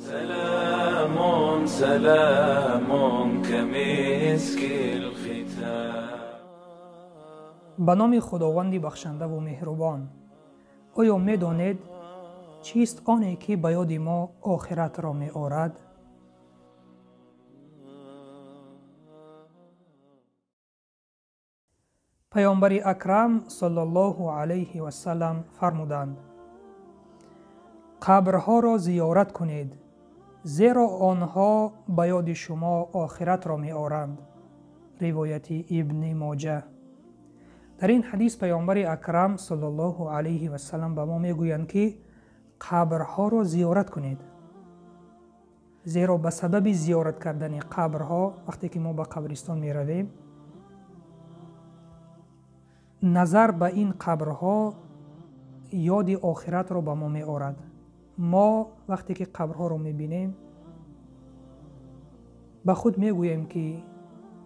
سلام سلام كمسك الختام. Ба номи Худованди бахшандаву меҳрубон. Оё медонед, чист оне, ки ба ёди мо охиратро меорад? Паёмбари акрам саллаллоҳу алайҳи васалам фармуданд: қабрҳоро зиёрат кунед, зеро онҳо ба ёди шумо охиратро меоранд. Ривояти Ибни Моҷа. Дар ин ҳадис паёмбари акрам саллаллоҳу алайҳи васалам ба мо мегӯянд, ки қабрҳоро зиёрат кунед, зеро ба сабаби зиёрат кардани қабрҳо, вақте ки мо ба қабристон меравем, назар ба ин қабрҳо ёди охиратро ба мо меорад. Мо вақте ки қабрҳоро мебинем, ба худ мегӯем, ки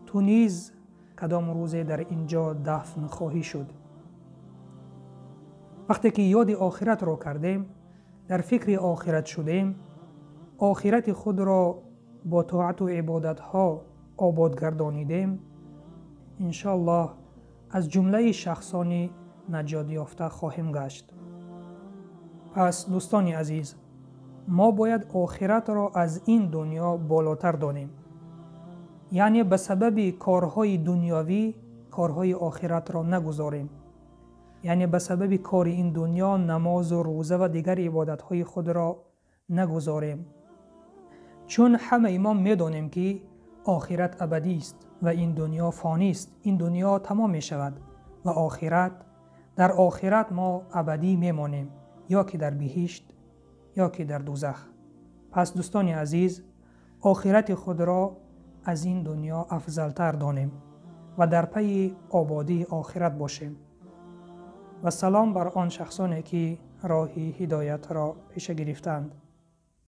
ту низ кадом рӯзе дар ин ҷо дафн хоҳӣ шуд. Вақте ки ёди охиратро кардем, дар фикри охират шудем, охирати худро бо тоату ибодатҳо обод гардонидем, иншоаллоҳ аз ҷумлаи шахсони наҷотёфта хоҳем гашт. Пас дӯстони азиз, мо бояд охиратро аз ин дунё болотар донем, яъне ба сабаби корҳои дунёвӣ корҳои охиратро нагузорем, яъне ба сабаби кори ин дунё намозу рӯза ва дигар ибодатҳои худро нагузорем, чун ҳамаи мо медонем, ки охират абадист ва ин дунё фонист. Ин дунё тамом мешавад ва дар охират мо абадӣ мемонем, ё ки дар биҳишт, ё ки дар дӯзах. Пас дӯстони азиз, охирати худро аз ин дунё афзалтар донем ва дар пайи ободии охират бошем. Ва салом бар он шахсоне, ки роҳи ҳидоятро пеша гирифтаанд.